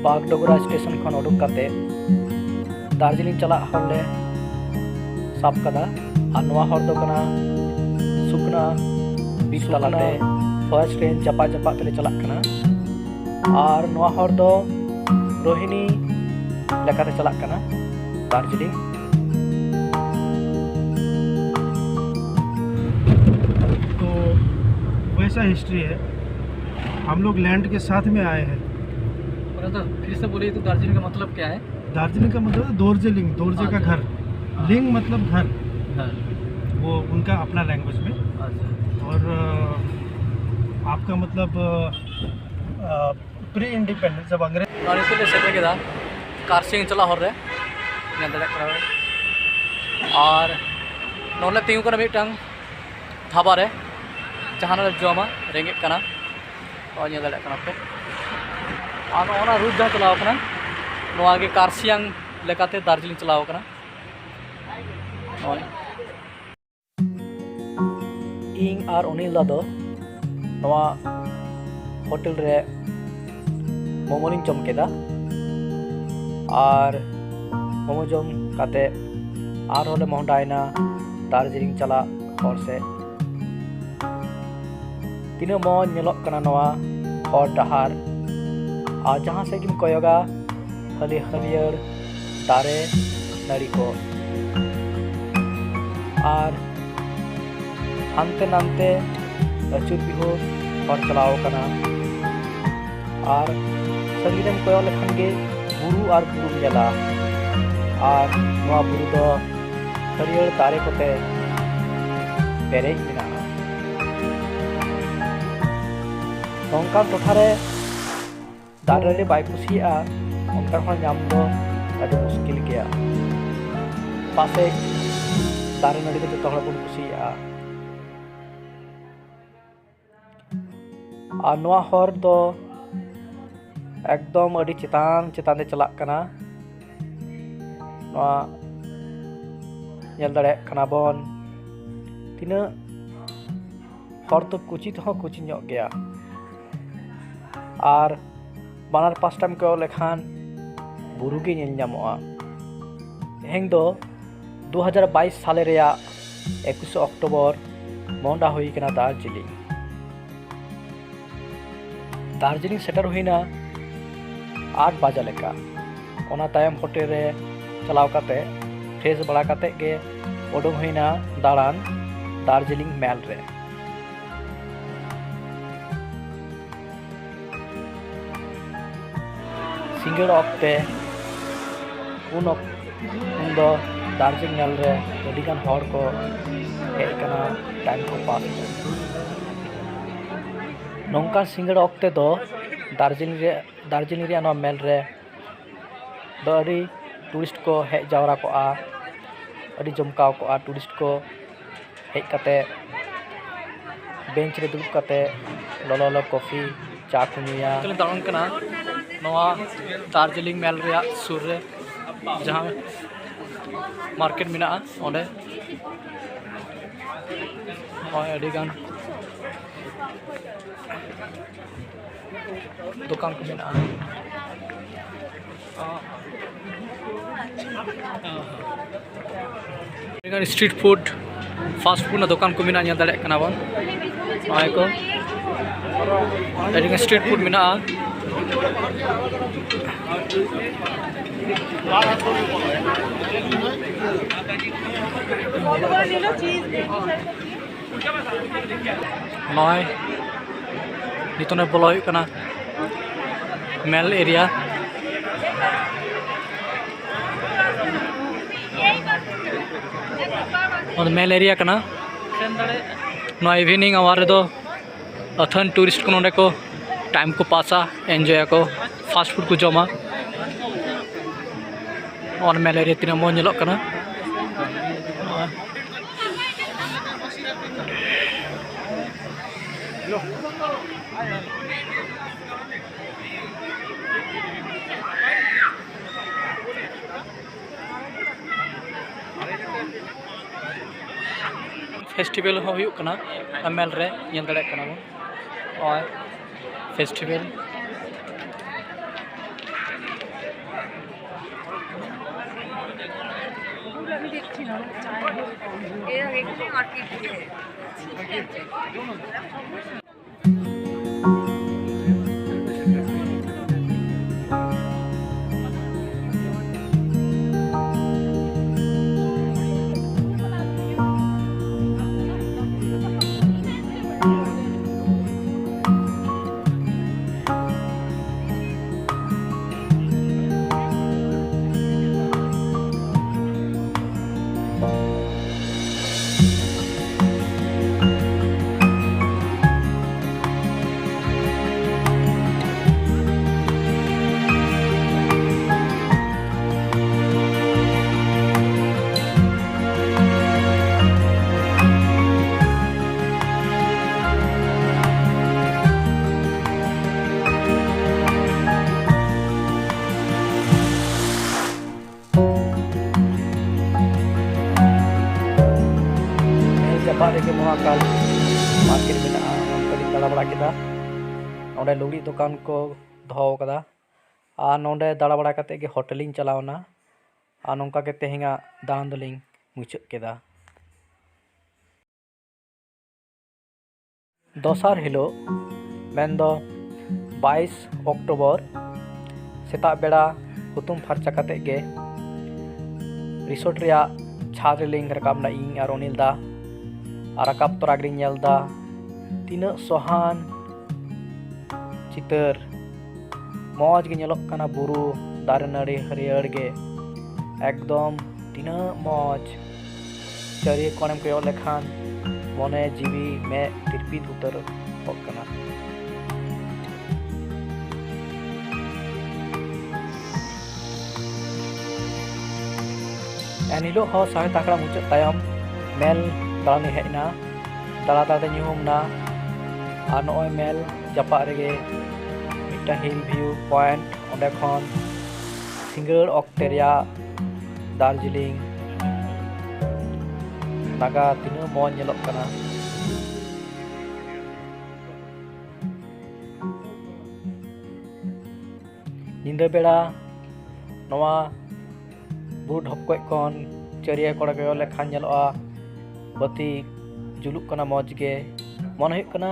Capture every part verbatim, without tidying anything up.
ᱵᱟᱜᱽᱰᱚᱜᱽᱨᱟ station ᱠᱷᱚᱱ ᱩᱰᱩᱠ ᱠᱟᱛᱮ ᱫᱟᱨᱡᱤᱞᱤᱝ ᱪᱟᱞᱟᱜ ᱦᱚᱨ ᱞᱮ ᱥᱟᱵ ᱠᱟᱫᱟ᱾ ᱟᱨ ᱱᱚᱣᱟ ᱦᱚᱨ ᱫᱚ ᱠᱟᱱᱟ ᱥᱩᱠᱱᱟ ᱵᱤᱨ ᱛᱟᱞᱟᱛᱮ ᱯᱷᱚᱨᱮᱥᱴ ᱨᱮᱧᱡᱽ ᱡᱟᱯᱟᱜ ᱡᱟᱯᱟᱜ ᱛᱮᱞᱮ ᱪᱟᱞᱟᱜ ᱠᱟᱱᱟ᱾ ᱟᱨ ᱱᱚᱣᱟ ᱦᱚᱨ ᱫᱚ ᱨᱳᱦᱤᱱᱤ ᱞᱮᱠᱟᱛᱮ ᱪᱟᱞᱟᱜ ᱠᱟᱱᱟ ᱫᱟᱨᱡᱤᱞᱤᱝ᱾ तो वैसा हिस्ट्री है। हम लोग लैंड के साथ में आए हैं। ब्रदर, फिर से बोलिए तो, दार्जिलिंग का मतलब क्या है? दार्जिलिंग का मतलब है दोर्जे लिंग, दोर्जे का अच्छा। घर। लिंग मतलब घर, घर। वो उनका अपना लैंग्वेज में। अच्छा। और अ, आपका मतलब प्री इंडिपेंडेंस, जब अंग्रेज ᱱᱚᱣᱟ ᱱᱤᱛᱚᱜ ᱞᱮ ᱥᱮᱴᱮᱨ ᱠᱮᱫᱟ ᱠᱟᱨᱥᱤᱭᱟᱝ ᱪᱟᱞᱟᱜ ᱦᱚᱨ ᱨᱮ, ᱧᱮᱞ ᱫᱟᱲᱮᱭᱟᱜ ᱠᱟᱱᱟ ᱯᱮ᱾ ᱟᱨ ᱱᱚᱰᱮ ᱛᱤᱸᱜᱩ ᱠᱟᱱᱟ ᱢᱤᱫᱴᱟᱝ ᱫᱷᱟᱵᱟ ᱨᱮ, ᱡᱟᱦᱟᱱᱟᱜ ᱞᱮ ᱡᱚᱢᱟ, ᱨᱮᱸᱜᱮᱡ ᱠᱟᱱᱟ᱾ ᱱᱚᱜᱼᱚᱭ ᱧᱮᱞ ᱫᱟᱲᱮᱭᱟᱜ ᱠᱟᱱᱟ ᱯᱮ᱾ ᱟᱨ ᱱᱚᱜᱼᱚ ᱱᱟ ᱨᱩᱴ ᱡᱟᱦᱟᱸ ᱪᱟᱞᱟᱣ ᱠᱟᱱᱟ, ᱱᱚᱣᱟ ᱜᱮ ᱠᱟᱨᱥᱤᱭᱟᱝ ᱞᱮᱠᱟᱛᱮ ᱫᱟᱨᱡᱤᱞᱤᱝ ᱪᱟᱞᱟᱣ ᱠᱟᱱᱟ᱾ ᱱᱚᱜᱼᱚᱭ᱾ ᱤᱧ ᱟᱨ ᱚᱱᱤᱞ ᱫᱟ ᱫᱚ ᱱᱚᱣᱟ ᱦᱳᱴᱮᱞ ᱨᱮ ᱢᱳᱢᱳ ᱞᱤᱧ ᱡᱚᱢ ᱠᱮᱫᱟ᱾ ᱟᱨ ᱢᱳᱢᱳ ᱡᱚᱢ ᱠᱟᱛᱮ ᱟᱨᱦᱚᱸ ᱞᱮ ᱢᱚᱦᱰᱟᱭᱮᱱᱟ ᱫᱟᱨᱡᱤᱞᱤᱝ ᱪᱟᱞᱟᱜ ᱦᱚᱨ ᱥᱮᱫ᱾ ᱛᱤᱱᱟᱹᱜ ᱢᱚᱡᱽ ᱧᱮᱞᱚᱜ ᱠᱟᱱᱟ ᱱᱚᱣᱟ ᱦᱚᱨ ᱰᱟᱦᱟᱨ, ᱟᱨ ᱡᱟᱦᱟᱸ ᱥᱮᱫ ᱜᱮᱢ ᱠᱚᱭᱚᱜᱟ ᱠᱷᱟᱹᱞᱤ ᱦᱟᱹᱨᱭᱟᱹᱲ ᱫᱟᱨᱮ ᱱᱟᱹᱲᱤ ᱠᱚ᱾ ᱟᱨ ᱦᱟᱱᱛᱮ ᱱᱟᱱᱛᱮ ᱟᱹᱪᱩᱨ ᱵᱤᱦᱩᱨ ᱦᱚᱨ ᱪᱟᱞᱟᱣ ᱟᱠᱟᱱᱟ᱾ ᱟᱨ ᱥᱟᱺᱜᱤᱧ ᱨᱮᱢ ᱠᱚᱭᱚᱜ ᱞᱮᱠᱷᱟᱱ ᱜᱮ ᱵᱩᱨᱩ ᱟᱨ ᱵᱩᱨᱩᱢ ᱧᱮᱞᱟ᱾ ᱟᱨ ᱱᱚᱣᱟ ᱵᱩᱨᱩ ᱫᱚ ᱦᱟᱹᱨᱭᱟᱹᱲ ᱫᱟᱨᱮ ᱠᱚᱛᱮ ᱯᱮᱨᱮᱡ ᱢᱮᱱᱟᱜᱼᱟ᱾ ᱱᱚᱝᱠᱟᱱ ᱴᱚᱴᱷᱟ ᱨᱮ ᱫᱟᱨᱮ ᱱᱟᱹᱲᱤ ᱵᱟᱭ ᱠᱩᱥᱤᱭᱟᱜᱼᱟ, ᱚᱱᱠᱟᱱ ᱦᱚᱲ ᱧᱟᱢ ᱫᱚ ᱟᱹᱰᱤ ᱢᱩᱥᱠᱤᱞ ᱜᱮᱭᱟ᱾ ᱯᱟᱥᱮᱡ ᱫᱟᱨᱮ ᱱᱟᱹᱲᱤ ᱫᱚ ᱡᱚᱛᱚ ᱦᱚᱲ ᱵᱚᱱ ᱠᱩᱥᱤᱭᱟᱜᱼᱟ᱾ ᱟᱨ ᱱᱚᱣᱟ ᱦᱚᱨ ᱫᱚ ᱮᱠᱫᱚᱢ ᱟᱹᱰᱤ ᱪᱮᱛᱟᱱ ᱪᱮᱛᱟᱱ ᱛᱮ ᱪᱟᱞᱟᱜ ᱠᱟᱱᱟ᱾ ᱱᱚᱣᱟ ᱧᱮᱞ ᱫᱟᱲᱮᱭᱟᱜ ᱠᱟᱱᱟ ᱵᱚᱱ ᱛᱤᱱᱟᱹᱜ ᱦᱚᱨ ᱫᱚ ᱠᱩᱪᱤ ᱛᱮᱦᱚᱸ ᱠᱩᱪᱤ ᱧᱚᱜ ᱜᱮᱭᱟ᱾ ᱟᱨ ᱵᱟᱱᱟᱨ ᱯᱟᱥᱴᱟᱢ ᱠᱚᱭᱚᱜ ᱞᱮᱠᱷᱟᱱ ᱵᱩᱨᱩ ᱜᱮ ᱧᱮᱞ ᱧᱟᱢᱚᱜᱼᱟ᱾ ᱛᱮᱦᱮᱧ ᱫᱚ ᱫᱩ ᱦᱟᱡᱟᱨ ᱵᱟᱭᱤᱥ ᱥᱟᱞᱮ ᱨᱮᱭᱟᱜ ᱮᱠᱩᱥᱮ ᱚᱠᱴᱳᱵᱚᱨ, ᱢᱚᱦᱰᱟ ᱦᱩᱭ ᱠᱟᱱᱟ ᱫᱟᱨᱡᱤᱞᱤᱝ᱾ ᱫᱟᱨᱡᱤᱞᱤᱝ ᱥᱮᱴᱮᱨ ᱦᱩᱭᱱᱟ ᱟᱴ ᱵᱟᱡᱟ ᱞᱮᱠᱟ᱾ ᱚᱱᱟ ᱛᱟᱭᱚᱢ ᱦᱳᱴᱮᱞ ᱨᱮ ᱪᱟᱞᱟᱣ ᱠᱟᱛᱮ ᱯᱷᱨᱮᱥ ᱵᱟᱲᱟ ᱠᱟᱛᱮ ᱜᱮ ᱩᱰᱩᱝ ᱦᱩᱭᱱᱟ ᱫᱟᱬᱟᱱ ᱫᱟᱨᱡᱤᱞᱤᱝ ᱢᱮᱞ ᱨᱮ᱾ ᱥᱤᱸᱜᱟᱹᱲ ᱚᱠᱛᱮ ᱩᱱ ᱚᱠ-, ᱩᱱᱫᱚ ᱫᱟᱨᱡᱤᱞᱤᱝ ᱧᱮᱞ ᱨᱮ ᱟᱹᱰᱤᱜᱟᱱ ᱦᱚᱲ ᱠᱚ ᱦᱮᱡ ᱟᱠᱟᱱᱟ, ᱴᱟᱭᱤᱢ ᱠᱚ ᱯᱟᱥ ᱮᱫᱟ᱾ ᱱᱚᱝᱠᱟᱱ ᱥᱤᱸᱜᱟᱹᱲ ᱚᱠᱛᱮ ᱫᱚ ᱫᱟᱨᱡᱤᱞᱤᱝ ᱨᱮ, ᱫᱟᱨᱡᱤᱞᱤᱝ ᱨᱮᱭᱟᱜ ᱱᱚᱣᱟ ᱢᱮᱞ ᱨᱮ ᱫᱚ ᱟᱹᱰᱤ ᱴᱩᱨᱤᱥᱴ ᱠᱚ ᱦᱮᱡ ᱡᱟᱣᱨᱟ ᱠᱚᱜᱼᱟ, ᱟᱹᱰᱤ ᱡᱚᱢᱠᱟᱣ ᱠᱚᱜᱼᱟ᱾ ᱴᱩᱨᱤᱥᱴ ᱠᱚ ᱦᱮᱡ ᱠᱟᱛᱮ ᱵᱮᱧᱪ ᱨᱮ ᱫᱩᱲᱩᱵ ᱠᱟᱛᱮ ᱞᱚᱞᱚ ᱞᱚᱞᱚ ᱠᱚᱯᱷᱤ, ᱪᱟ ᱠᱚ ᱧᱩᱭᱟ᱾ ᱱᱤᱛᱚᱜ ᱞᱮ ᱫᱟᱬᱟᱱ ᱠᱟᱱᱟ ᱱᱚᱣᱟ ᱫᱟᱨᱡᱤᱞᱤᱝ ᱢᱮᱞ ᱨᱮᱭᱟᱜ ᱥᱩᱨ ᱨᱮ ᱡᱟᱦᱟᱸ ᱢᱟᱨᱠᱮᱴ ᱢᱮᱱᱟᱜᱼᱟ, ᱚᱸᱰᱮ ᱱᱚᱜᱼᱚᱭ ᱟᱹᱰᱤ ᱜᱟᱱ ᱫᱚᱠᱟᱱ ᱠᱚ ᱢᱮᱱᱟᱜᱼᱟ᱾ ᱟᱹᱰᱤᱜᱟᱱ street food, fast food ᱨᱮᱱᱟᱜ ᱫᱚᱠᱟᱱ ᱠᱚ ᱢᱮᱱᱟᱜᱼᱟ, ᱧᱮᱞ ᱫᱟᱲᱮᱭᱟᱜ ᱠᱟᱱᱟ ᱵᱚᱱ᱾ ᱱᱚᱜᱼᱚᱭ ᱠᱚ, ᱟᱹᱰᱤᱜᱟᱱ street food ᱢᱮᱱᱟᱜᱼᱟ᱾ ᱱᱚᱜᱼᱚᱭ ᱱᱤᱛᱚᱜ ᱵᱚᱞᱚ ᱦᱩᱭᱩᱜ ᱠᱟᱱᱟ ᱢᱮᱞ ᱮᱨᱤᱭᱟ᱾ ᱱᱚᱣᱟ ᱫᱚ ᱢᱮᱞ ᱮᱨᱤᱭᱟ ᱠᱟᱱᱟ᱾ ᱱᱚᱣᱟ evening hour ᱨᱮᱫᱚ ᱟᱹᱛᱷᱟᱹᱱ ᱴᱩᱨᱤᱥᱴ ᱠᱚ ᱱᱚᱰᱮ ᱠᱚ ᱴᱟᱭᱤᱢ ᱠᱚ ᱯᱟᱥᱟ, ᱮᱱᱡᱚᱭᱟᱠᱚ, ᱯᱷᱟᱥᱴ ᱯᱷᱩᱰ ᱠᱚ ᱡᱚᱢᱟ᱾ ᱱᱚᱣᱟ ᱢᱮᱞ ᱮᱨᱤᱭᱟ ᱛᱤᱱᱟᱹᱜ ᱢᱚᱡᱽ ᱧᱮᱞᱚᱜ ᱠᱟᱱᱟ᱾ ᱯᱷᱮᱥᱴᱤᱵᱷᱮᱞ ᱦᱚᱸ ᱦᱩᱭᱩᱜ ᱠᱟᱱᱟ ᱢᱮᱞ ᱨᱮ, ᱧᱮᱞ ᱫᱟᱲᱮᱭᱟᱜ ᱠᱟᱱᱟ ᱵᱚᱱ᱾ ᱱᱚᱜᱼᱚᱭ ᱯᱷᱮᱥᱴᱤᱵᱷᱮᱞ᱾ আমি দেখছি না, মানে, চাই। এরা এখানে মার্কেট দিয়ে। ᱱᱤᱭᱟᱹ ᱡᱟᱯᱟᱜ ᱨᱮᱜᱮ ᱢᱚᱦᱟᱠᱟᱞ ᱢᱟᱨᱠᱮᱴ ᱢᱮᱱᱟᱜᱼᱟ, ᱚᱱᱛᱮ ᱞᱤᱧ ᱫᱟᱬᱟ ᱵᱟᱲᱟ ᱠᱮᱫᱟ᱾ ᱱᱚᱰᱮ ᱞᱩᱜᱽᱲᱤᱡ ᱫᱚᱠᱟᱱ ᱠᱚ ᱫᱚᱦᱚ ᱟᱠᱟᱫᱟ, ᱟᱨ ᱱᱚᱰᱮ ᱫᱟᱬᱟ ᱵᱟᱲᱟ ᱠᱟᱛᱮ ᱜᱮ ᱦᱳᱴᱮᱞ ᱞᱤᱧ ᱪᱟᱞᱟᱣ ᱮᱱᱟ᱾ ᱟᱨ ᱱᱚᱝᱠᱟ ᱜᱮ ᱛᱮᱦᱮᱧᱟᱜ ᱫᱟᱬᱟᱱ ᱫᱚᱞᱤᱧ ᱢᱩᱪᱟᱹᱫ ᱠᱮᱫᱟ᱾ ᱫᱚᱥᱟᱨ ᱦᱤᱞᱳᱜ, ᱢᱮᱱᱫᱚ ᱵᱟᱭᱤᱥ ᱚᱠᱴᱳᱵᱚᱨ, ᱥᱮᱛᱟᱜ ᱵᱮᱲᱟ ᱦᱩᱛᱩᱢ ᱯᱷᱟᱨᱪᱟ ᱠᱟᱛᱮᱫ ᱜᱮ ᱨᱤᱥᱳᱨᱴ ᱨᱮᱭᱟᱜ ᱪᱷᱟᱫᱽ ᱨᱮᱞᱤᱧ ᱨᱟᱠᱟᱵ ᱮᱱᱟ, ᱤᱧ ᱟᱨ ᱚᱱᱤᱞ ᱫᱟ᱾ ᱟᱨ ᱨᱟᱠᱟᱵ ᱛᱚᱨᱟ ᱜᱮᱞᱤᱧ ᱧᱮᱞ ᱮᱫᱟ ᱛᱤᱱᱟᱹᱜ ᱥᱚᱦᱟᱱ ᱪᱤᱛᱟᱹᱨ, ᱢᱚᱡᱽ ᱜᱮ ᱧᱮᱞᱚᱜ ᱠᱟᱱᱟ, ᱵᱩᱨᱩ, ᱫᱟᱨᱮ ᱱᱟᱹᱲᱤ ᱦᱟᱹᱨᱭᱟᱹᱲ ᱜᱮ, ᱮᱠᱫᱚᱢ ᱛᱤᱱᱟᱹᱜ ᱢᱚᱡᱽ᱾ ᱪᱟᱹᱨᱤᱭᱟᱹ ᱠᱚᱬᱮᱢ ᱠᱚᱭᱚᱜ ᱞᱮᱠᱷᱟᱱ ᱢᱚᱱᱮ ᱡᱤᱣᱤ ᱢᱮᱫ ᱛᱤᱨᱯᱤᱫ ᱩᱛᱟᱹᱨᱚᱜ ᱠᱟᱱᱟ᱾ ᱮᱱᱦᱤᱞᱳᱜ ᱦᱚᱸ ᱥᱟᱶᱦᱮᱫ ᱟᱠᱷᱲᱟ ᱢᱩᱪᱟᱹᱫ ᱛᱟᱭᱚᱢ ᱢᱮᱞ ᱫᱟᱬᱟᱱᱤᱧ ᱦᱮᱡ ᱮᱱᱟ᱾ ᱫᱟᱬᱟ ᱫᱟᱬᱟ ᱛᱮ ᱧᱩᱦᱩᱢ ᱮᱱᱟ᱾ ᱟᱨ ᱱᱚᱜᱼᱚᱭ ᱢᱮᱞ ᱡᱟᱯᱟᱜ ᱨᱮᱜᱮ ᱢᱤᱫᱴᱟᱝ ᱦᱤᱞ ᱵᱷᱤᱭᱩ ᱯᱚᱭᱮᱱᱴ, ᱚᱸᱰᱮ ᱠᱷᱚᱱ ᱥᱤᱸᱜᱟᱹᱲ ᱚᱠᱛᱮ ᱨᱮᱭᱟᱜ ᱫᱟᱨᱡᱤᱞᱤᱝ ᱱᱟᱜᱟᱨ ᱛᱤᱱᱟᱹᱜ ᱢᱚᱡᱽ ᱧᱮᱞᱚᱜ ᱠᱟᱱᱟ᱾ ᱧᱤᱫᱟᱹ ᱵᱮᱲᱟ ᱱᱚᱣᱟ ᱵᱩᱨᱩ ᱰᱷᱚᱯᱠᱚᱡ ᱠᱷᱚᱱ ᱪᱟᱹᱨᱤᱭᱟᱹ ᱠᱚᱲᱟ ᱠᱚ ᱞᱮᱠᱷᱟᱱ ᱧᱮᱞᱚᱜᱼᱟ, ᱵᱟᱹᱛᱤ ᱡᱩᱞᱩᱜ ᱠᱟᱱᱟ ᱢᱚᱡᱽ ᱜᱮ᱾ ᱢᱚᱱᱮ ᱦᱩᱭᱩᱜ ᱠᱟᱱᱟ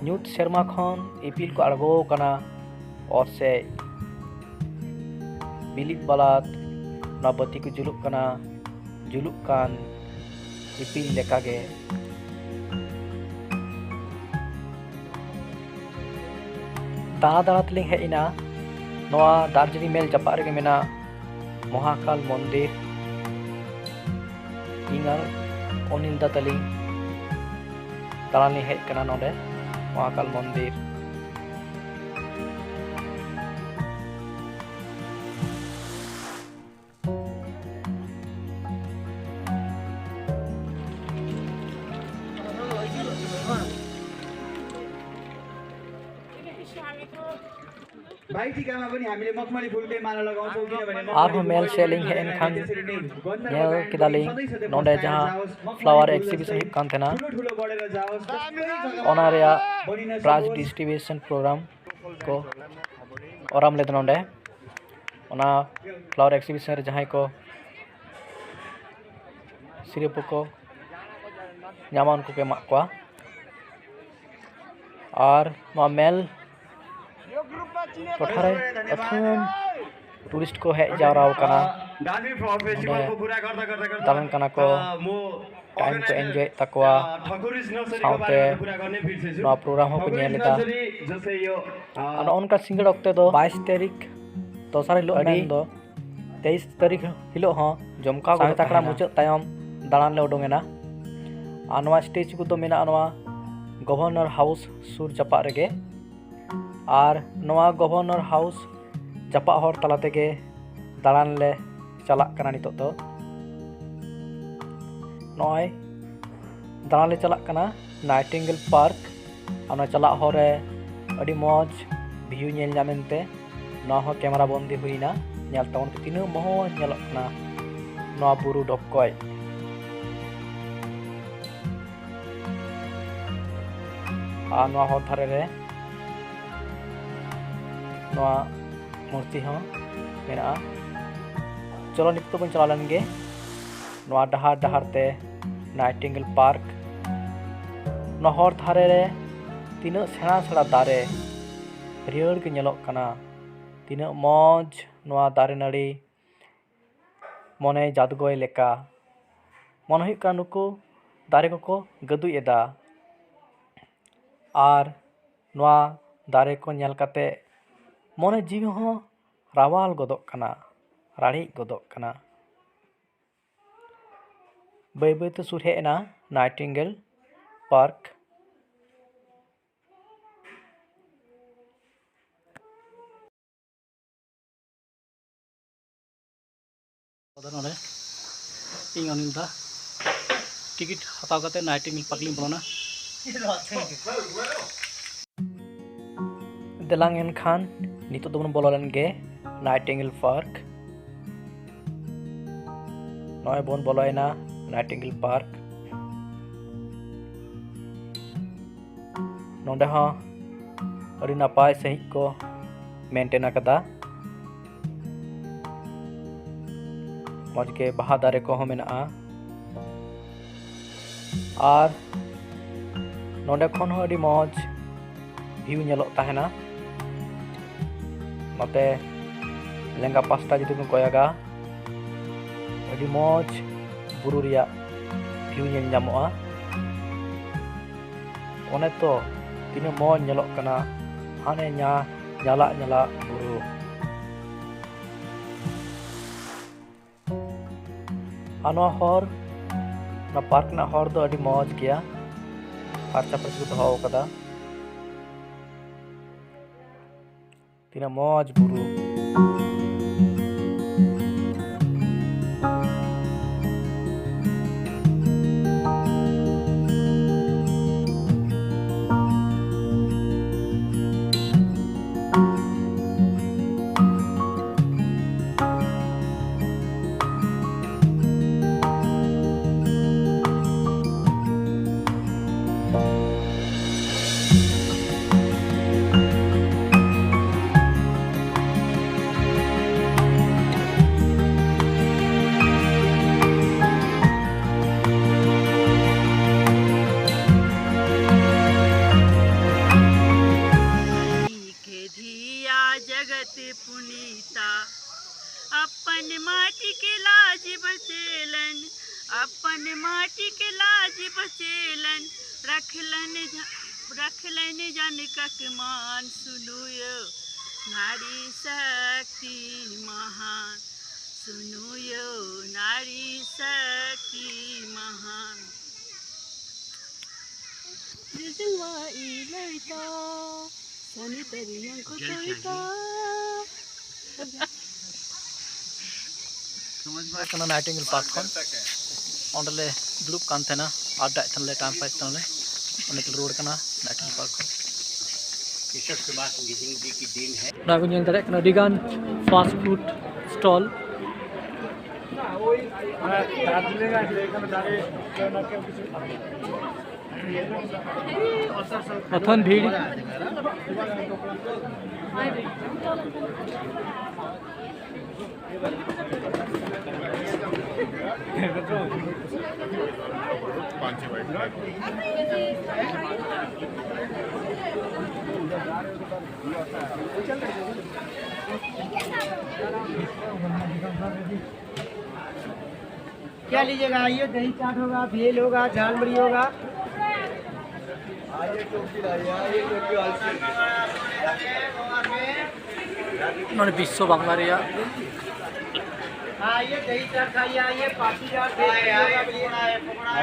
ᱧᱩᱛ ᱥᱮᱨᱢᱟ ᱠᱷᱚᱱ ᱤᱯᱤᱞ ᱠᱚ ᱟᱬᱜᱚ ᱟᱠᱟᱱᱟ ᱚᱛ ᱥᱮᱫ᱾ ᱵᱤᱞᱤᱫ ᱵᱟᱞᱟᱫ ᱚᱱᱟ ᱵᱟᱹᱛᱤ ᱠᱚ ᱡᱩᱞᱩᱜ ᱠᱟᱱᱟ, ᱡᱩᱞᱩᱜ ᱠᱟᱱ ᱤᱯᱤᱞ ᱞᱮᱠᱟᱜᱮ᱾ ᱫᱟᱬᱟ ᱫᱟᱬᱟ ᱛᱮᱞᱤᱧ ᱦᱮᱡ ᱮᱱᱟ ᱱᱚᱣᱟ ᱫᱟᱨᱡᱤᱞᱤᱝ ᱢᱮᱞ ᱡᱟᱯᱟᱜ ᱨᱮᱜᱮ ᱢᱮᱱᱟᱜ ᱢᱚᱦᱟᱠᱟᱞ ᱢᱚᱱᱫᱤᱨ᱾ ᱤᱧ ᱟᱨ ᱚᱱᱤᱞ ᱫᱟ ᱛᱟᱹᱞᱤᱧ ᱫᱟᱬᱟᱱ ᱞᱤᱧ ᱦᱮᱡ ᱠᱟᱱᱟ ᱱᱚᱰᱮ ᱢᱚᱦᱟᱠᱟᱞ ᱢᱚᱱᱫᱤᱨ᱾ भाइ टिकामा पनि हामीले मखमली फुलकै माला लगाउँछौँ, किनभने मखमली आर्म मेल फुल सेलिङ हेन खान गन्ध नेल किदालिङ सधैँ सधैँ नोडे बस्दा जहाँ जाओस्, मखमली फ्लावर फुल एक्जिबिसन जस्तै हिप कान थिएन। ठुलो ठुलो बढेर जाओस्, जस्तै जग्गामा ओना रे बनिन प्राइज सकोस्। डिस्ट्रिब्युसन प्रोग्राम को ओराम लेद नोडे ओना फ्लावर एक्जिबिसन रे जहाँ को सिरिप को ᱧᱟᱢᱟ ᱩᱱᱠᱩ ᱠᱚ ᱮᱢᱟᱜ ᱠᱚᱣᱟ᱾ ᱟᱨ ᱱᱚᱣᱟ ᱢᱮᱞ ᱴᱚᱴᱷᱟ ᱨᱮ ᱟᱹᱛᱷᱟᱹᱱ ᱴᱩᱨᱤᱥᱴ ᱠᱚ ᱦᱮᱡ ᱡᱟᱣᱨᱟ ᱟᱠᱟᱱᱟ᱾ ᱱᱚᱰᱮ ᱫᱟᱬᱟᱱ ᱠᱟᱱᱟ ᱠᱚ, ᱴᱟᱭᱤᱢ ᱠᱚ ᱮᱱᱡᱚᱭᱮᱫ ᱛᱟᱠᱚᱣᱟ, ᱥᱟᱶᱛᱮ ᱱᱚᱣᱟ ᱯᱨᱳᱜᱨᱟᱢ ᱦᱚᱸᱠᱚ ᱧᱮᱞ ᱮᱫᱟ᱾ ᱟᱨ ᱱᱚᱜᱼᱚ ᱱᱚᱝᱠᱟ ᱥᱤᱸᱜᱟᱹᱲ ᱚᱠᱛᱮ ᱫᱚ ᱵᱟᱭᱤᱥ ᱛᱟᱹᱨᱤᱠᱷ ᱫᱚᱥᱟᱨ ᱦᱤᱞᱳᱜ ᱟᱹᱰᱤ ᱢᱮᱱᱫᱚ ᱛᱮᱭᱤᱥ ᱛᱟᱹᱨᱤᱠᱷ ᱦᱤᱞᱳᱜ ᱦᱚᱸ ᱡᱚᱢᱠᱟᱣ ᱥᱟᱲᱮ ᱜᱮ ᱛᱟᱠᱲᱟ ᱛᱟᱦᱮᱱᱟ᱾ ᱢᱩᱪᱟᱹᱫ ᱛᱟᱭᱚᱢ ᱫᱟᱬᱟᱱ ᱞᱮ ᱩᱰᱩᱝ ᱮᱱᱟ᱾ ᱟᱨ ᱱᱚᱣᱟ ᱥᱴᱮᱪᱩ ᱠᱚᱫᱚ ᱢᱮᱱᱟᱜᱼᱟ ᱱᱚᱣᱟ ᱜᱚᱵᱷᱚᱨᱱᱚᱨ ᱦᱟᱣᱩᱥ ᱥᱩᱨ ᱡᱟᱯᱟᱜ ᱨᱮᱜᱮ᱾ ᱟᱨ ᱱᱚᱣᱟ ᱜᱚᱵᱷᱚᱨᱱᱚᱨ ᱦᱟᱣᱩᱥ ᱡᱟᱯᱟᱜ ᱦᱚᱨ ᱛᱟᱞᱟ ᱛᱮᱜᱮ ᱫᱟᱬᱟᱱ ᱞᱮ ᱪᱟᱞᱟᱜ ᱠᱟᱱᱟ ᱱᱤᱛᱚᱜ ᱫᱚ᱾ ᱱᱚᱜᱼᱚᱭ ᱫᱟᱬᱟᱱ ᱞᱮ ᱪᱟᱞᱟᱜ ᱠᱟᱱᱟ ᱱᱟᱭᱴᱤᱝᱜᱮᱞ ᱯᱟᱨᱠ᱾ ᱟᱨ ᱚᱱᱟ ᱪᱟᱞᱟᱜ ᱦᱚᱨ ᱨᱮ ᱟᱹᱰᱤ ᱢᱚᱡᱽ ᱵᱷᱤᱭᱩ ᱧᱮᱞ ᱧᱟᱢ ᱮᱱᱛᱮ ᱱᱚᱣᱟ ᱦᱚᱸ ᱠᱮᱢᱮᱨᱟ ᱵᱚᱱᱫᱤ ᱦᱩᱭᱱᱟ᱾ ᱧᱮᱞ ᱛᱟᱵᱚᱱ ᱯᱮ ᱛᱤᱱᱟᱹᱜ ᱢᱚᱡᱽ ᱧᱮᱞᱚᱜ ᱠᱟᱱᱟ ᱱᱚᱣᱟ ᱵᱩᱨᱩ ᱰᱚᱠᱚᱡ᱾ ᱟᱨ ᱱᱚᱣᱟ ᱦᱚᱨ ᱫᱷᱟᱨᱮ ᱨᱮ ᱱᱚᱣᱟ ᱢᱩᱨᱛᱤ ᱦᱚᱸ ᱢᱮᱱᱟᱜᱼᱟ᱾ ᱪᱚᱞᱚ ᱱᱤᱛᱚᱜ ᱵᱚᱱ ᱪᱟᱞᱟᱣ ᱞᱮᱱ ᱜᱮ᱾ ᱱᱚᱣᱟ ᱰᱟᱦᱟᱨ ᱰᱟᱦᱟᱨ ᱛᱮ ᱱᱟᱭᱴᱤᱝᱜᱮᱞ ᱯᱟᱨᱠ᱾ ᱱᱚᱣᱟ ᱦᱚᱨ ᱫᱷᱟᱨᱮ ᱨᱮ ᱛᱤᱱᱟᱹᱜ ᱥᱮᱬᱟ ᱥᱮᱬᱟ ᱫᱟᱨᱮ ᱦᱟᱹᱨᱭᱟᱹᱲ ᱜᱮ ᱧᱮᱞᱚᱜ ᱠᱟᱱᱟ, ᱛᱤᱱᱟᱹᱜ ᱢᱚᱡᱽ ᱱᱚᱣᱟ ᱫᱟᱨᱮ ᱱᱟᱹᱲᱤ, ᱢᱚᱱᱮ ᱡᱟᱫᱽᱜᱚᱭ ᱞᱮᱠᱟ᱾ ᱢᱚᱱᱮ ᱦᱩᱭᱩᱜ ᱠᱟᱱᱟ ᱱᱩᱠᱩ ᱫᱟᱨᱮ ᱠᱚᱠᱚ ᱜᱟᱹᱫᱩᱡ ᱮᱫᱟ᱾ ᱟᱨ ᱱᱚᱣᱟ ᱫᱟᱨᱮ ᱠᱚ ᱧᱮᱞ ᱠᱟᱛᱮ ᱢᱚᱱᱮ ᱡᱤᱣᱤ ᱦᱚᱸ ᱨᱟᱣᱟᱞ ᱜᱚᱫᱚᱜ ᱠᱟᱱᱟ, ᱨᱟᱲᱮᱡ ᱜᱚᱫᱚᱜ ᱠᱟᱱᱟ᱾ ᱵᱟᱹᱭ ᱵᱟᱹᱭᱛᱮ ᱥᱩᱨ ᱦᱮᱡ ᱮᱱᱟ ᱱᱟᱭᱴᱤᱝᱜᱮᱞ ᱯᱟᱨᱠ᱾ ᱟᱫᱚ ᱱᱚᱰᱮ ᱤᱧ ᱚᱱᱤᱞ ᱫᱟ ᱴᱤᱠᱤᱴ ᱦᱟᱛᱟᱣ ᱠᱟᱛᱮ ᱱᱟᱭᱴᱤᱝᱜᱮᱞ ᱯᱟᱨᱠ ᱞᱤᱧ ᱵᱚᱞᱚᱱᱟ᱾ ᱫᱮᱞᱟᱝ ᱮᱱᱠᱷᱟᱱ ᱱᱤᱛᱚᱜ ᱫᱚᱵᱚᱱ ᱵᱚᱞᱚ ᱞᱮᱱ ᱜᱮ ᱱᱟᱭᱴᱤᱝᱜᱮᱞ ᱯᱟᱨᱠ᱾ ᱱᱚᱜᱼᱚᱭ ᱵᱚᱱ ᱵᱚᱞᱚᱭᱮᱱᱟ ᱱᱟᱭᱴᱤᱝᱜᱮᱞ ᱯᱟᱨᱠ᱾ ᱱᱚᱰᱮ ᱦᱚᱸ ᱟᱹᱰᱤ ᱱᱟᱯᱟᱭ ᱥᱟᱺᱦᱤᱡ ᱠᱚ ᱢᱮᱱᱴᱮᱱ ᱟᱠᱟᱫᱟ᱾ ᱢᱚᱡᱽ ᱜᱮ ᱵᱟᱦᱟ ᱫᱟᱨᱮ ᱠᱚᱦᱚᱸ ᱢᱮᱱᱟᱜᱼᱟ᱾ ᱟᱨ ᱱᱚᱰᱮ ᱠᱷᱚᱱ ᱦᱚᱸ ᱟᱹᱰᱤ ᱢᱚᱡᱽ ᱵᱷᱤᱭᱩ ᱧᱮᱞᱚᱜ ᱛᱟᱦᱮᱱᱟ᱾ ᱱᱚᱛᱮ ᱞᱮᱸᱜᱟ ᱯᱟᱥᱴᱟ ᱡᱩᱫᱤ ᱵᱚᱱ ᱠᱚᱭᱚᱜᱟ, ᱟᱹᱰᱤ ᱢᱚᱡᱽ ᱵᱩᱨᱩ ᱨᱮᱭᱟᱜ ᱵᱷᱤᱭᱩ ᱧᱮᱞ ᱧᱟᱢᱚᱜᱼᱟ᱾ ᱚᱱᱮ ᱛᱚ ᱛᱤᱱᱟᱹᱜ ᱢᱚᱡᱽ ᱧᱮᱞᱚᱜ ᱠᱟᱱᱟ, ᱦᱟᱱᱮ ᱧᱟ-, ᱧᱟᱞᱟᱜ ᱧᱟᱞᱟᱜ ᱵᱩᱨᱩ᱾ ᱟᱨ ᱱᱚᱣᱟ ᱦᱚᱨ, ᱱᱚᱣᱟ ᱯᱟᱨᱠ ᱨᱮᱱᱟᱜ ᱦᱚᱨ ᱫᱚ ᱟᱹᱰᱤ ᱢᱚᱡᱽ ᱜᱮᱭᱟ, ᱯᱷᱟᱨᱪᱟ ᱯᱷᱟᱹᱨᱪᱤ ᱠᱚ ᱫᱚᱦᱚ ᱟᱠᱟᱫᱟ᱾ ᱛᱤᱱᱟᱹᱜ ᱢᱚᱡᱽ ᱵᱩᱨᱩ᱾ ते पुनीता। अपन माटी के लाज बचेलन, अपन माटी के लाज बचेलन, रखलन ज-, रखलन जनकक मान। सुनुयो नारी शक्ति महान, सुनुयो नारी शक्ति महान। जलवा ई लड़का सनी दरिया को तोड़ता। ᱠᱟᱱᱟ ᱱᱟᱭᱴᱤᱝᱜᱮᱞ ᱯᱟᱨᱠ ᱠᱷᱚᱱ᱾ ᱚᱸᱰᱮ ᱞᱮ ᱫᱩᱲᱩᱵ ᱠᱟᱱ ᱛᱟᱦᱮᱱᱟ, ᱟᱰᱰᱟᱭᱮᱫ ᱛᱟᱦᱮᱱᱟᱞᱮ, ᱴᱟᱭᱤᱢ ᱯᱟᱥ ᱛᱟᱦᱮᱱᱟᱞᱮ, ᱚᱸᱰᱮ ᱞᱮ ᱨᱩᱣᱟᱹᱲ ᱠᱟᱱᱟ ᱱᱟᱭᱴᱤᱝᱜᱮᱞ ᱯᱟᱨᱠ ᱠᱷᱚᱱ᱾ ᱱᱚᱣᱟ ᱠᱚ ᱧᱮᱞ ᱫᱟᱲᱮᱭᱟᱜ ᱠᱟᱱᱟ ᱟᱹᱰᱤᱜᱟᱱ ᱯᱷᱟᱥᱴ ᱯᱷᱩᱰ ᱥᱴᱚᱞ᱾ ᱚᱛᱷᱚᱱ ᱵᱷᱤᱲ᱾ क्या लीजिएगा? आइए, दही चाट होगा, भेल होगा, झालमुड़ी होगा। ᱱᱚᱰᱮ ᱵᱤᱥᱥᱚ ᱵᱟᱝᱞᱟ ᱨᱮᱭᱟᱜ ᱟᱨ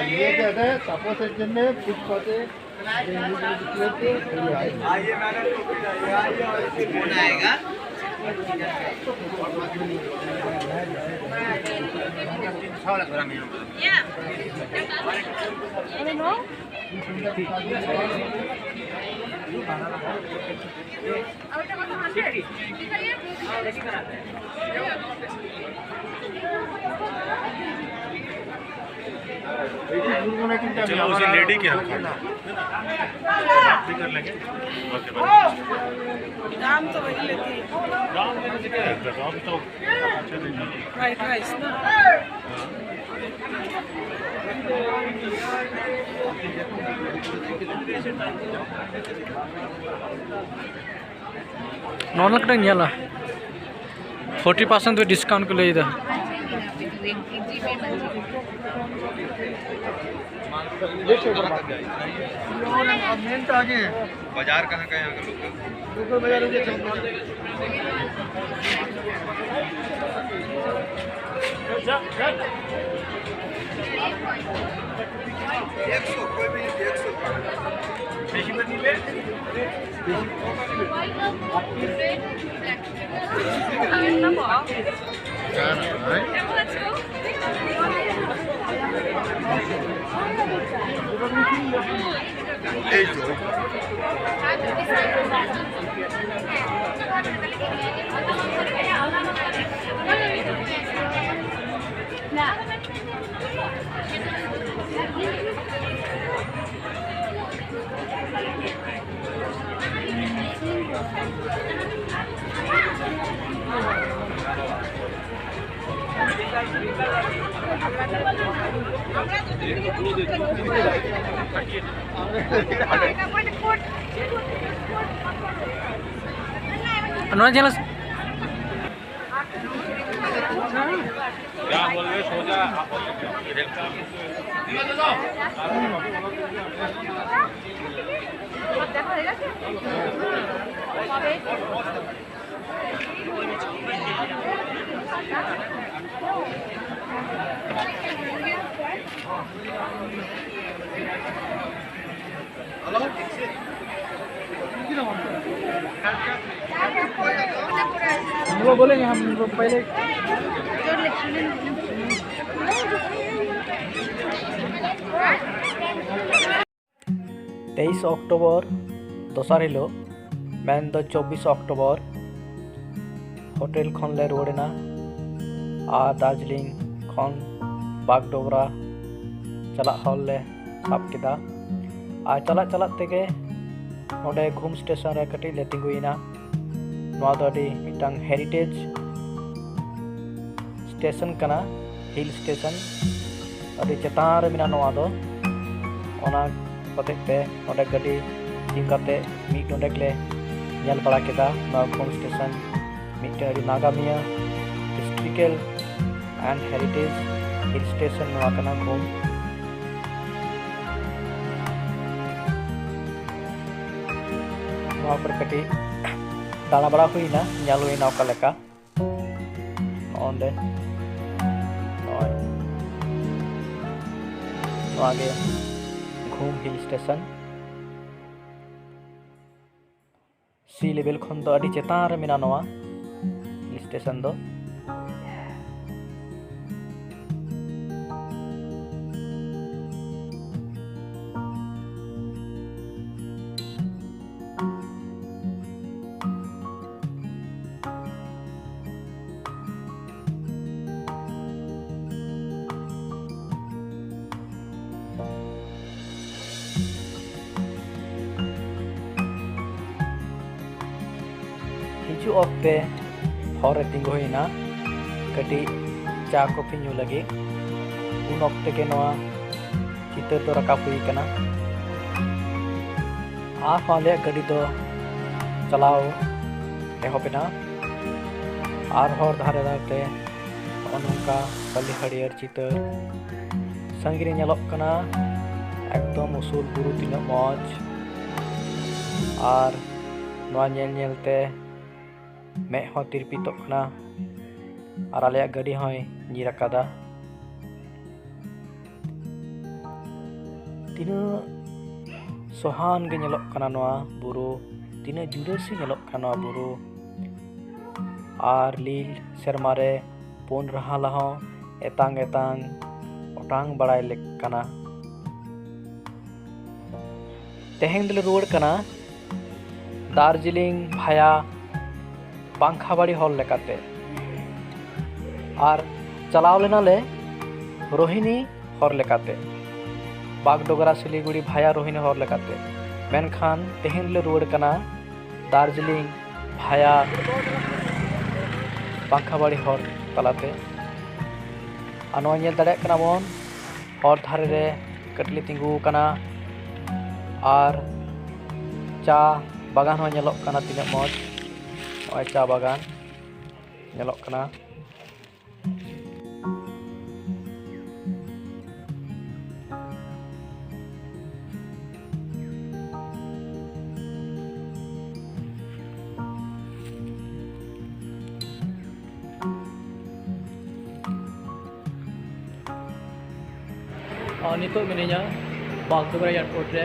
ᱱᱤᱭᱟᱹ ᱜᱮ ᱟᱫᱚ ᱛᱟᱯᱚᱥ ᱮᱨ ᱡᱚᱱᱱᱮ ᱯᱷᱩᱴᱯᱟᱛᱮ चलो, उसी लेडी के हम खाएंगे। बात भी कर लेंगे। Okay, bye. दाम तो वही लेती है। दाम लेने से क्या है? दाम तो फ्राइड राइस ना। ᱱᱚᱣᱟ ᱞᱮᱠᱟᱧ ᱧᱮᱞᱟ, ᱯᱷᱳᱨᱴᱤ ᱯᱟᱨᱥᱮᱱᱴ ᱫᱚ ᱰᱤᱥᱠᱟᱣᱩᱱᱴ ᱠᱚ ᱞᱟᱹᱭ ᱮᱫᱟ᱾ बाजार कहाँ का है यहाँ का लोकल? लोकल बाजार हो गया चौक बाजार। एक सौ, कोई भी एक सौ। এই তো। ᱱᱚᱣᱟ ᱧᱮᱞ हम लोग बोलेंगे, हम लोग पहले। ᱛᱮᱭᱤᱥ ᱚᱠᱴᱳᱵᱚᱨ, ᱫᱚᱥᱟᱨ ᱦᱤᱞᱳᱜ, ᱢᱮᱱᱫᱚ ᱪᱚᱵᱵᱤᱥ ᱚᱠᱴᱳᱵᱚᱨ, ᱦᱳᱴᱮᱞ ᱠᱷᱚᱱ ᱞᱮ ᱨᱩᱣᱟᱹᱲ ᱮᱱᱟ ᱟᱨ ᱫᱟᱨᱡᱤᱞᱤᱝ ᱠᱷᱚᱱ ᱵᱟᱜᱽᱰᱳᱜᱽᱨᱟ ᱪᱟᱞᱟᱜ ᱦᱚᱨ ᱞᱮ ᱥᱟᱵ ᱠᱮᱫᱟ᱾ ᱟᱨ ᱪᱟᱞᱟᱜ ᱪᱟᱞᱟᱜ ᱛᱮᱜᱮ ᱱᱚᱰᱮ ᱜᱷᱩᱢ ᱥᱴᱮᱥᱚᱱ ᱨᱮ ᱠᱟᱹᱴᱤᱡ ᱞᱮ ᱛᱤᱸᱜᱩᱭᱮᱱᱟ᱾ ᱱᱚᱣᱟ ᱫᱚ ᱟᱹᱰᱤ ᱢᱤᱫᱴᱟᱝ ᱦᱮᱨᱤᱴᱮᱡᱽ ᱥᱴᱮᱥᱚᱱ ᱠᱟᱱᱟ, ᱦᱤᱞ ᱥᱴᱮᱥᱚᱱ᱾ ᱟᱹᱰᱤ ᱪᱮᱛᱟᱱ ᱨᱮ ᱢᱮᱱᱟᱜᱼᱟ ᱱᱚᱣᱟ ᱫᱚ᱾ ᱚᱱᱟ ᱦᱚᱛᱮᱡ ᱛᱮ ᱱᱚᱰᱮ ᱜᱟᱹᱰᱤ ᱛᱤᱸᱜᱩ ᱠᱟᱛᱮ ᱢᱤᱫ ᱰᱚᱸᱰᱮᱠ ᱞᱮ ᱧᱮᱞ ᱵᱟᱲᱟ ᱠᱮᱫᱟ ᱱᱚᱣᱟ ᱜᱷᱩᱢ ᱥᱴᱮᱥᱚᱱ᱾ ᱢᱤᱫᱴᱮᱱ ᱟᱹᱰᱤ ᱱᱟᱜᱟᱢᱤᱭᱟᱹ historical and heritage hill station ᱱᱚᱣᱟ ᱠᱟᱱᱟ ᱜᱷᱩᱢ᱾ ᱱᱚᱣᱟ ᱠᱚᱨᱮ ᱠᱟᱹᱴᱤᱡ ᱫᱟᱬᱟ ᱵᱟᱲᱟ ᱦᱩᱭᱱᱟ, ᱧᱮᱞ ᱦᱩᱭᱱᱟ ᱚᱠᱟ ᱞᱮᱠᱟ᱾ ᱱᱚᱜᱼᱚᱸᱰᱮ ᱱᱚᱜᱼᱚᱭ ᱱᱚᱣᱟ ᱜᱮ ᱜᱷᱩᱢ ᱦᱤᱞ ᱥᱴᱮᱥᱚᱱ᱾ ᱥᱤ ᱞᱮᱵᱮᱞ ᱠᱷᱚᱱ ᱫᱚ ᱟᱹᱰᱤ ᱪᱮᱛᱟᱱ ᱨᱮ ᱢᱮᱱᱟᱜᱼᱟ ᱱᱚᱣᱟ ᱦᱤᱞ ᱥᱴᱮᱥᱚᱱ ᱫᱚ᱾ ᱦᱤᱡᱩᱜ ᱚᱠᱛᱮ ᱦᱚᱨ ᱨᱮ ᱛᱤᱸᱜᱩ ᱦᱩᱭᱱᱟ ᱠᱟᱹᱴᱤᱡ ᱪᱟ ᱠᱚᱯᱷᱤ ᱧᱩ ᱞᱟᱹᱜᱤᱫ᱾ ᱩᱱ ᱚᱠᱛᱮ ᱜᱮ ᱱᱚᱣᱟ ᱪᱤᱛᱟᱹᱨ ᱫᱚ ᱨᱟᱠᱟᱵ ᱦᱩᱭ ᱠᱟᱱᱟ᱾ ᱟᱨᱦᱚᱸ ᱟᱞᱮᱭᱟᱜ ᱜᱟᱹᱰᱤ ᱫᱚ ᱪᱟᱞᱟᱣ ᱮᱦᱚᱵ ᱮᱱᱟ᱾ ᱟᱨ ᱦᱚᱨ ᱫᱷᱟᱨᱮ ᱫᱷᱟᱨᱮ ᱛᱮ ᱱᱚᱜᱼᱚ ᱱᱚᱝᱠᱟ ᱵᱟᱹᱞᱤ ᱦᱟᱹᱨᱭᱟᱹᱲ ᱪᱤᱛᱟᱹᱨ ᱥᱟᱺᱜᱤᱧ ᱨᱮ ᱧᱮᱞᱚᱜ ᱠᱟᱱᱟ᱾ ᱮᱠᱫᱚᱢ ᱩᱥᱩᱞ ᱵᱩᱨᱩ, ᱛᱤᱱᱟᱹᱜ ᱢᱚᱡᱽ! ᱟᱨ ᱱᱚᱣᱟ ᱧᱮᱞ ᱧᱮᱞ ᱛᱮ ᱢᱮᱫ ᱦᱚᱸ ᱛᱤᱨᱯᱤᱛᱚᱜ ᱠᱟᱱᱟ᱾ ᱟᱨ ᱟᱞᱮᱭᱟᱜ ᱜᱟᱹᱰᱤ ᱦᱚᱸᱭ ᱧᱤᱨ ᱟᱠᱟᱫᱟ᱾ ᱛᱤᱱᱟᱹᱜ ᱥᱚᱦᱟᱱ ᱜᱮ ᱧᱮᱞᱚᱜ ᱠᱟᱱᱟ ᱱᱚᱣᱟ ᱵᱩᱨᱩ, ᱛᱤᱱᱟᱹᱜ ᱡᱩᱰᱟᱹᱥᱤ ᱧᱮᱞᱚᱜ ᱠᱟᱱᱟ ᱱᱚᱣᱟ ᱵᱩᱨᱩ᱾ ᱟᱨ ᱞᱤᱞ ᱥᱮᱨᱢᱟ ᱨᱮ ᱯᱩᱱ ᱨᱟᱦᱟᱞᱟ ᱦᱚᱸ ᱮᱛᱟᱝ ᱮᱛᱟᱝ ᱚᱴᱟᱝ ᱵᱟᱲᱟᱭ ᱞᱮᱠ ᱠᱟᱱᱟ᱾ ᱛᱮᱦᱮᱧ ᱫᱚᱞᱮ ᱨᱩᱣᱟᱹᱲ ᱠᱟᱱᱟ ᱫᱟᱨᱡᱤᱞᱤᱝ ᱵᱷᱟᱭᱟ ᱯᱟᱝᱠᱷᱟᱵᱟᱲᱤ ᱦᱚᱨ ᱞᱮᱠᱟᱛᱮ᱾ ᱟᱨ ᱪᱟᱞᱟᱣ ᱞᱮᱱᱟᱞᱮ ᱨᱳᱦᱤᱱᱤ ᱦᱚᱨ ᱞᱮᱠᱟᱛᱮ, ᱵᱟᱜᱰᱳᱜᱨᱟ ᱥᱤᱞᱤᱜᱩᱲᱤ ᱵᱷᱟᱭᱟ ᱨᱳᱦᱤᱱᱤ ᱦᱚᱨ ᱞᱮᱠᱟᱛᱮ᱾ ᱢᱮᱱᱠᱷᱟᱱ ᱛᱮᱦᱮᱧ ᱞᱮ ᱨᱩᱣᱟᱹᱲ ᱠᱟᱱᱟ ᱫᱟᱨᱡᱤᱞᱤᱝ ᱵᱷᱟᱭᱟ ᱯᱟᱝᱠᱷᱟᱵᱟᱲᱤ ᱦᱚᱨ ᱛᱟᱞᱟᱛᱮ᱾ ᱟᱨ ᱱᱚᱣᱟ ᱧᱮᱞ ᱫᱟᱲᱮᱭᱟᱜ ᱠᱟᱱᱟ ᱵᱚᱱ, ᱦᱚᱨ ᱫᱷᱟᱨᱮ ᱨᱮ ᱠᱟᱹᱴᱤᱡ ᱞᱮ ᱛᱤᱸᱜᱩ ᱟᱠᱟᱱᱟ ᱟᱨ ᱪᱟ ᱵᱟᱜᱟᱱ ᱦᱚᱸ ᱧᱮᱞᱚᱜ ᱠᱟᱱᱟ ᱛᱤᱱᱟᱹᱜ ᱢᱚᱡᱽ᱾ ᱱᱚᱜᱼᱚᱭ ᱪᱟ ᱵᱟᱜᱟᱱ ᱧᱮᱞᱚᱜ ᱠᱟᱱᱟ᱾ ᱟᱨ ᱱᱤᱛᱚᱜ ᱢᱤᱱᱟᱹᱧᱟ ᱵᱟᱜᱽᱰᱳᱜᱽᱨᱟ ᱮᱭᱟᱨᱯᱳᱨᱴ ᱨᱮ,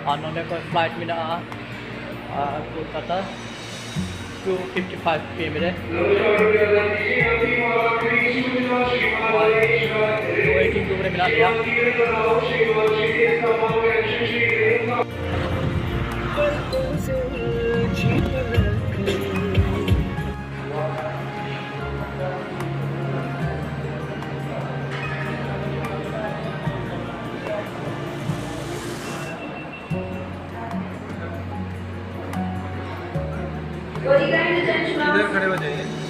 ᱟᱨ ᱱᱚᱸᱰᱮ ᱠᱷᱚᱱ ᱯᱷᱞᱟᱭᱤᱴ ᱢᱮᱱᱟᱜᱼᱟ, ᱟᱨ Kolkata two fifty five P M ᱨᱮ᱾ ᱟᱨ ᱱᱤᱛᱚᱜ ᱳᱭᱮᱴᱤᱝ ᱨᱩᱢ ᱨᱮ ᱢᱮᱱᱟᱜ ᱞᱮᱭᱟ᱾ इधर खड़े हो जाइए।